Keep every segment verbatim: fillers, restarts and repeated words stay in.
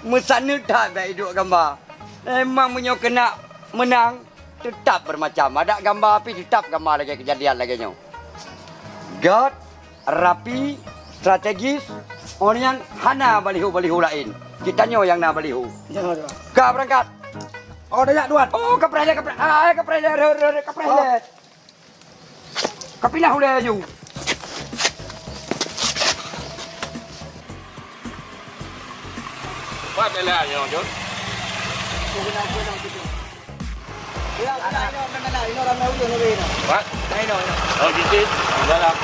Meusaneut that bèk iduek gamba. Memang meunyoe keuneuk meunang, teutap beumacam. Adak gamba pih teutap gamba lagèe keujadian lagèe nyoe. Gèt, rapi, strategis, awak nyan hana baliho-baliho laén. Cit tanyoe nyang na baliho. Jangan, Tuan. Ka beurangkat. Oh, dah jak, Tuan. Oh, kapreh lé, kapreh. Ah, kapreh lé, reh, reh, reh, kapreh lé. Kapinah ulèe laju. Pat dah lah, nyoe, Jun. Ya, ya, ya, ya, ya, ya, ramai ulun lebih, ya. Pat? Ya, ya, ya. Oh, gitu. Dalam.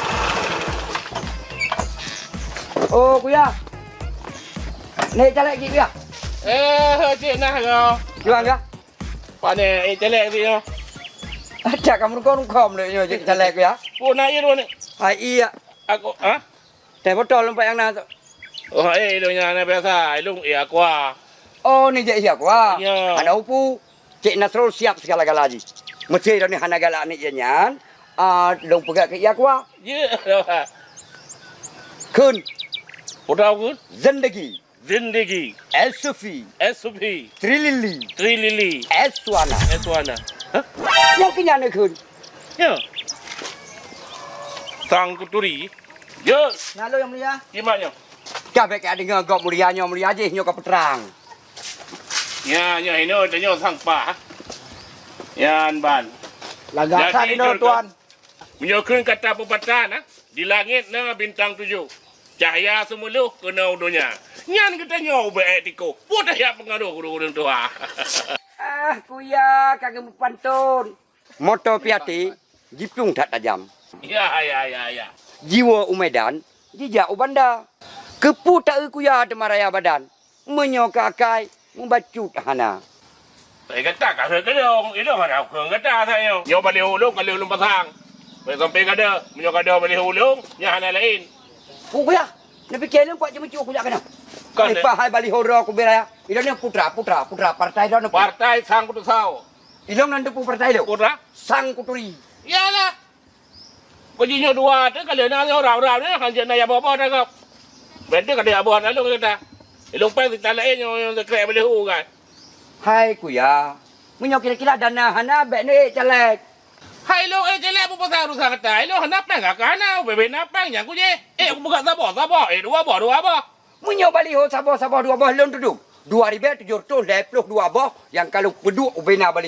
Oh, Kuya. Ni caleg cit, Kuya? Eh, cit nah, ya. Juang, ya? Pane, eh, caleg tu, ya. Ada kamu rukon-rukon deh, nyoe, cit caleg, Kuya. Oh, nak iya, ni. Ah, iya. Aku, ha? Teh botol nampak yang na tu. Oh, eh, ilung nyan biasa, ilung iya aqua. Oh, ni je iya aqua. Ya. Hana upu. Cik Nasrul siap segala-gala ji. Mesti dah ni hana galak ni je nyan. Ah, dong peugah ke iya aqua. Ya. Kun. Udah kun. Zendegi. Zendegi. Esufi. Esufi. Trilili. Trilili. Eswana. Eswana. Hah? Yang kenyan ni kun. Ya. Sang Kuturi. Ya. Nalo yang mulia. Kimak nyo. Dah baik kat dengar gop mulia nyo mulia jih nyo ka peterang. Ya, ya, ino tanyo sang pah. Yan ban. Lagak jadi, kat ino, Tuan. Meunyoe kheun kata pepatah na, di langét na bintang tujoh. Cahya seumuluh keunoe u donya. Nyan geutanyoe ubé ék tikoh. Peue tahiak peungaroh ureuëng-ureuëng tuha. Ah, Kuya ka geumeupanton. Moto piati, jiplueng that tajam. Ya, ya, ya, ya. Jiwoe u Medan, jijak u Banda. Keupeue taeu Kuya teuma raya badan? Meunyoe keu akai, mubacut hana. Eh, gata ka seukeudong, idong hana keu gata sayoe. Nyoe baliho ulôn ka lheueh ulôn pasang. Bèk sampai kada, meunyoe kada baliho ulôn, nyan hana laén. Pu Kuya, neupiké lôn pat ceumeucue kujak keunoe. Kan, eh, eh. Pahai baliho droe kubé raya. Idong nyoe putra, putra, putra partai droe nyoe. Partai sang kutusau. Ilong nan teupeu partai lôn. Kura? Sang Kuturi. Iyalah. Kok jinyoe dua tu, kalau na orang-orang ni, hanya na ya boh-boh dah kau. Berarti kada ya boh dah lôn kata. Ilong pai sita lain yang, yang sekrek boleh hu kan. Hai Kuya, meunyoe kira-kira dana hana, bèk neuék caleg. Hai ilong ék caleg, apa pasal urusan kata? Ilong hana pang, kakak hana, bebe na pang, nyang kujeh. Eh, aku peugah saboh, saboh. Eh, dua boh, dua boh. Meunyoe baliho saboh-saboh dua boh lôn tudoh, dua ribèe tujoh reutôh lhèe ploh dua boh nyang ka lôn peuduek ubé na baliho.